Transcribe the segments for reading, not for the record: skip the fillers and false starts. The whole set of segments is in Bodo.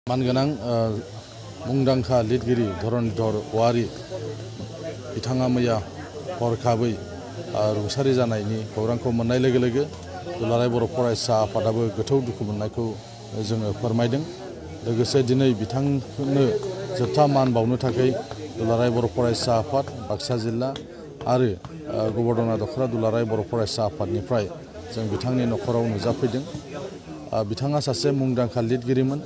मानगोनां मुंदांखा लिरगिरि धरनीधर औवारी बिथाङा मैया हरखाबै रुंसारि जानायनि खौरांखौ मोननाय लोगो लोगो दुलाराय बर' फरायसा आफादाबो गोथौ दुखु मोननायखौ जोङो फोरमायदों। लोगोसे दिनै बिथांनो जोबथा मान बावनो थाखाय दुलाराय बर' फरायसा आफाद बाक्सा जिल्ला आरो गबर्नर दख'रा दुलाराय बर' फरायसा आफादनिफ्राय जों बिथांनि न'खराव नुजाफैदों। बिथाङा सासे मुंदांखा लिरगिरिमोन,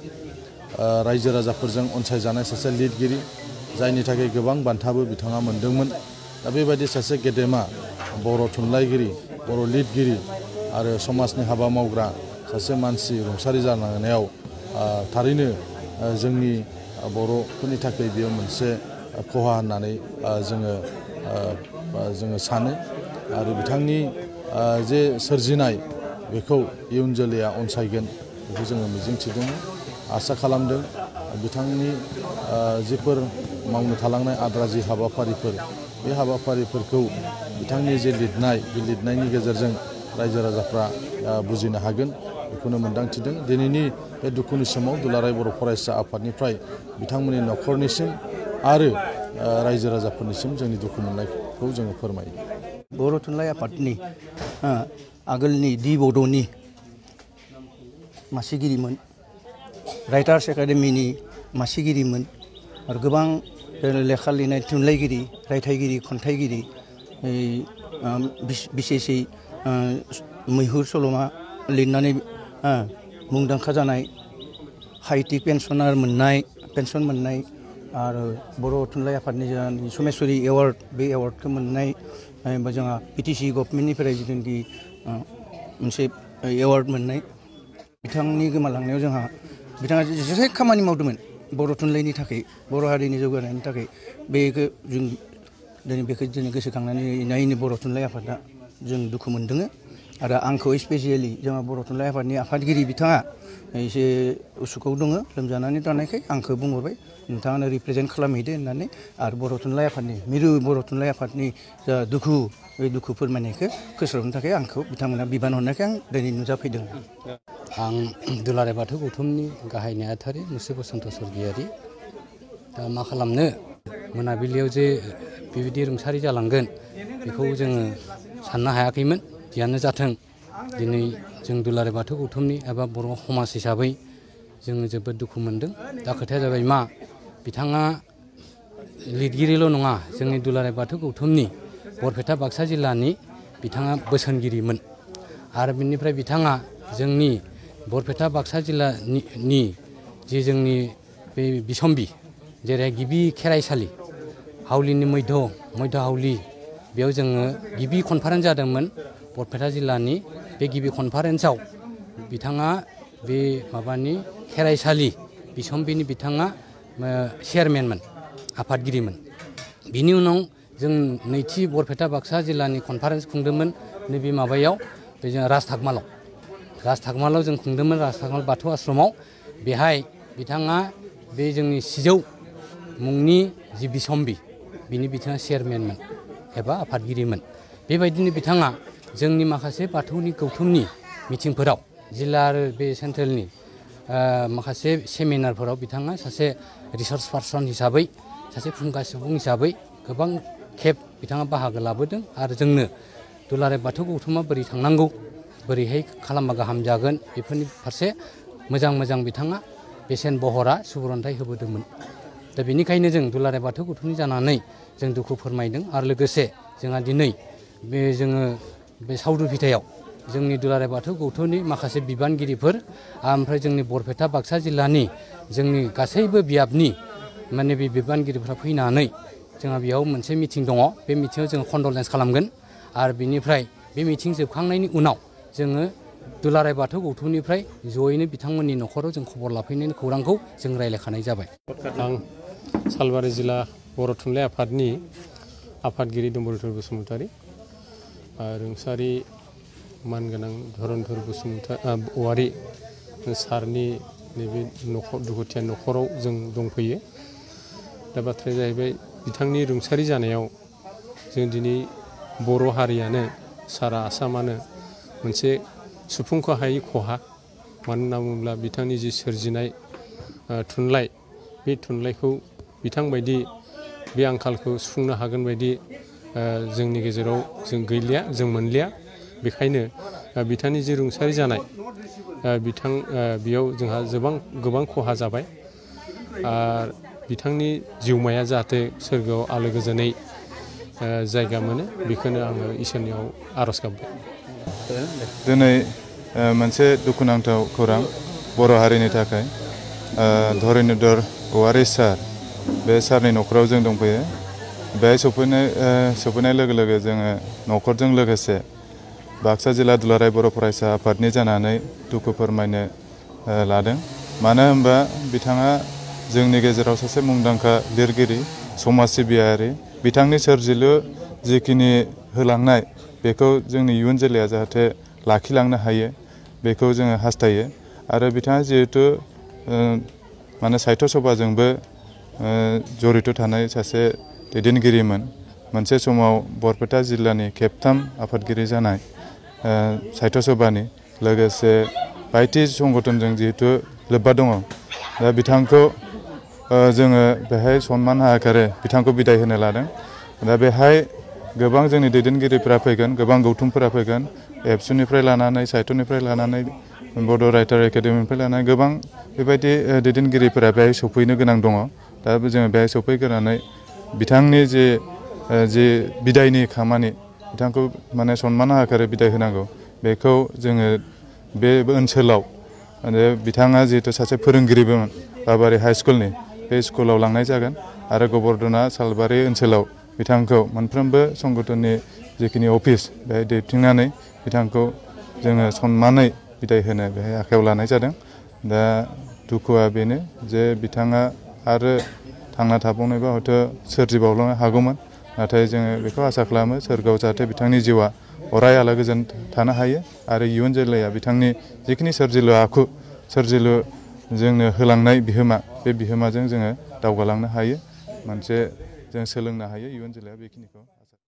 रायजो राजाफोरजों अनसायजानाय सासे लिरगिरि, जायनि थाखाय गोबां बान्थाबो बिथाङा मोनदोंमोन। दा बेबायदि सासे गेदेमा बर' थुनलाइगिरि, बर' लिरगिरि आरो समाजनि हाबा मावग्रा सासे मानसि रुंसारि जानांनायाव थारैनो जोंनि बर'फोरनि थाखाय बेयो मोनसे खहा होननानै जोङो सानो आरो बिथांनि जे सोरजिनाय बेखौ इयुन जोलैया अनसायगोन बेखौ जोङो मिजिंथिदों, आसा खालामदों। बिथांनि जिफोर मावनो थालांनाय आद्रा जि हाबाफारिफोर, बे हाबाफारिफोरखौ बिथांनि जे लिरनाय, बे लिरनायनि गेजेरजों रायजो राजाफ्रा बुजिनो हागोन बेखौनो मोन्दांथिदों। दिनैनि बे दुखुनि समाव दुलाराय बर' फरायसा आफादनिफ्राय बिथांमोननि न'खरनिसिम आरो रायजो राजाफोरनिसिम जोंनि दुखु मोननायखौ जोङो फोरमायो। बर' थुनलाइ आफादनि आगोलनि दि बड'नि मासिगिरिमोन, राइटार्स एकाडेमिनि मासिगिरिमोन आरो गोबां लेखा लिरनाय थुनलाइगिरि, रायथाइगिरि, खन्थाइगिरि, बिसेसै मैहुर सल'मा लिरनानै मुंदांखा जानाय, साहित्यिक पेन्सन मोननाय आरो बर' थुनलाइ आफादनि समेश्वरी एवार्ड, बे एवार्डखौ मोननाय जोंहा पिटिसि गभर्नमेन्टनिफ्राय जिथुनाखि मोनसे एवार्ड मोननाय, बिथांनि गोमालांनायाव जोंहा बिथाङा जेसे खामानि मावदोंमोन बर' थुनलाइनि थाखाय, बर' हारिनि जौगानायनि थाखाय, बेखौ जों दिनै गोसोखांनानै नायनो बर' थुनलाइ आफादा जों दुखु मोनदों। आरो आंखौ स्पेसियेलि जोंहा बर' थुनलाइ आफादनि आफादगिरि बिथाङा एसे उसुखआव दङ, लोमजानानै थानायखाय आंखौ बुंहरबाय नोंथाङानो रिप्रेजेन्ट खालामहैदो होननानै। आरो बर' थुनलाइ आफादनि मिरु बर' थुनलाइ आफादनि जा दुखु, बे दुखु फोरमायनायखौ फोस्रावनो थाखाय आंखौ बिथांमोना बिबान हरनायखाय आं दिनै नुजाफैदों। आं दुलाराय बाथौ गौथुमनि गाहाय नेहाथारि मुस्रि बसन्त स्वर्गियारि। दा मा खालामनो, मोनाबिलियाव जे बेबायदि रुंसारि जालांगोन बेखौ जोङो साननो हायाखैमोन। जियानो जाथों, दिनै जों दुलाराय बाथौ गौथुमनि एबा बर' समाज हिसाबै जोङो जोबोद दुखु मोनदों। दा खोथाया जाबाय मा, बिथाङा लिरगिरिल' नङा, जोंनि दुलाराय बाथौ गौथुमनि बरपेटा बाक्सा जिल्लानि बिथाङा बोसोनगिरिमोन। आरो बिनिफ्राय बिथाङा जोंनि बरपेटा बाक्सा जिल्लानि जे जोंनि बे बिसम्बि, जेरै गिबि खेराइसालि हावलिनि मैध हावलि, बेयाव जोङो गिबि कनफारेन्स जादोंमोन बरपेटा जिल्लानि। बे गिबि कनफारेन्सआव बिथाङा बे माबानि खेराइसालि बिसम्बिनि बिथाङा चेयारमेनमोन, आफादगिरिमोन। बिनि उनाव जों नैथि बरपेटा बाक्सा जिल्लानि कनफारेन्स खुंदोंमोन नैबे माबायाव, बे जों राजथाकमालाव जों खुंदोंमोन, राजथाकमाल बाथौ आश्रमाव। बेहाय बिथाङा बे जोंनि सिजौ मुंनि जि बिसम्बि, बिनि बिथाङा चेयारमेनमोन एबा आफादगिरिमोन। बेबायदिनो बिथाङा जोंनि माखासे बाथौनि गौथुमनि मिथिंफोराव, जिल्ला आरो बे सेन्ट्रेलनि माखासे सेमिनारफोराव बिथाङा सासे रिसार्च पार्सन हिसाबै, सासे फुंखा सुबुं हिसाबै गोबां खेब बिथाङा बाहागो लाबोदों। आरो जोंनो दुलाराय बाथौ गौथुमा बोरै थांनांगौ, बोरैहाय खालामबा गाहाम जागोन, बेफोरनि फारसे मोजां बिथाङा बेसेन बहरा सुबुरन्थाइ होबोदोंमोन। दा बेनिखायनो जों दुलाराय बाथौ गौथुमनि जानानै जों दुखु फोरमायदों। आरो लोगोसे जोंहा दिनै जोङो बे सावदु फिथायाव जोंनि दुलाराय बाथौ गौथुमनि माखासे बिबानगिरिफोर, ओमफ्राय जोंनि बरपेटा बाक्सा जिल्लानि जोंनि गासैबो बियाबनि माने बे बिबानगिरिफ्रा फैनानै जोंहा बेयाव मोनसे मिटिं दङ। बे मिटिङाव जोङो कन्डलेन्स खालामगोन। आरो बिनिफ्राय बे मिटिं जोबखांनायनि उनाव जोङो दुलाराय बाथौ गौथुमनिफ्राय जयैनो बिथांमोननि न'खराव जों खबर लाफैनायनि खौरांखौ जों रायज्लायखानाय जाबाय। आं सालबारि जिल्ला बर' थुनलाइ आफादनि आफादगिरि डम्बरुधर बसुमतारी, रुंसारि मानगोनां धरनीधर औवारी सारनि नैबे दुखुथिया न'खराव जों दंफैयो। दा बाथ्राया जाहैबाय, बिथांनि रुंसारि जानायाव जों दिनै बर' हारियानो, सारा आसामानो मोनसे सुफुंखौ हायै खहा। मानो होनना बुङोब्ला बिथांनि जि सोरजिनाय थुनलाइ बे थुनलाइखौ बिथांबायदि बे आंखालखौ सुफुंनो हागोन बायदि जोंनि गेजेराव जों गैलिया जों मोनलिया बेखायनो बिथांनि जि रुंसारि जानाय बेयाव जोंहा गोबां खहा जाबाय आरो बिथांनि जिउमाया जाहाथे सोरगोआव आलो गोजोनै जायगा मोनो बेखौनो आङो इसोरनियाव आर'ज गाबबाय। दिनै मोनसे दुखुनांथाव खौरां बर' हारिनि थाखाय धरनीधर औवारी सार बे सारनि न'खराव जों दंफैयो। बेहाय सफैनाय लोगो लोगो जोङो न'खरजों लोगोसे बाक्सा जिल्ला दुलाराय बर' फरायसा आफादनि जानानै दुखु फोरमायनो लादों। मानो होनबा बिथाङा जोंनि गेजेराव सासे मुंदांखा लिरगिरि समाज सिबियारि। बिथांनि सोरजिलु जिखिनि होलांनाय बेखौ जोंनि इयुन जोलैया जाहाथे लाखिलांनो हायो बेखौ जोङो हास्थायो। आरो बिथाङा जिहेतु माने साहित्य सभाजोंबो जड़ित थानाय सासे दैदेनगिरिमोन। मोनसे समाव बरपेटा जिल्लानि खेबथाम आफादगिरि जानाय साहित्य सभानि लोगोसे बायदि संगठनजों जिहेतु लोब्बा दङ। दा बिथांखौ जोङो बेहाय सन्मान आकारे बिथांखौ बिदाय होनो लादों। दा बेहाय गोबां जोंनि दैदेनगिरिफोरा फैगोन, गोबां गौथुमफोरा फैगोन, एबसुनिफ्राय लानानै साहित्यनिफ्राय लानानै बड' राइटार एकाडेमिनिफ्राय लानानै गोबां बेबायदि दैदेनगिरिफोरा बेहाय सफैनो गोनां दङ। दा जोङो बेहाय सफैग्रोनानै बिथांनि जे बिदायनि खामानि बिथांखौ माने सन्मान आकारे बिदाय होनांगौ बेखौ जोङो बे ओनसोलाव बिथाङा जिहेतु सासे फोरोंगिरिबोमोन बाबारि हाइ स्कुलनि, बे स्कुलाव लांनाय जागोन आरो गबर्धना सालबारि ओनसोलाव बिथांखौ मोनफ्रोमबो संगठननि जिखिनि अफिस बेहाय दैथिंनानै बिथांखौ जोङो सन्मानै बिदाय होनो बेहाय आखायाव लानाय जादों। दा दुखुआ बेनो जे बिथाङा आरो थांना थाबावनोबा हयथ' सोरजिबावनो हागौमोन। नाथाय जोङो बेखौ आसा खालामो सोरगोआव जाहाथे बिथांनि जिउआ अराय आलो गोजोन थानो हायो आरो इयुन जोलैया बिथांनि जिखिनि सोरजिलु आखु सोरजिलु जोंनो होलांनाय बिहोमा बे बिहोमाजों जोङो दावगालांनो हायो। मोनसे जों सोलोंनो हायो इयुन जोलैया बेखिनिखौ।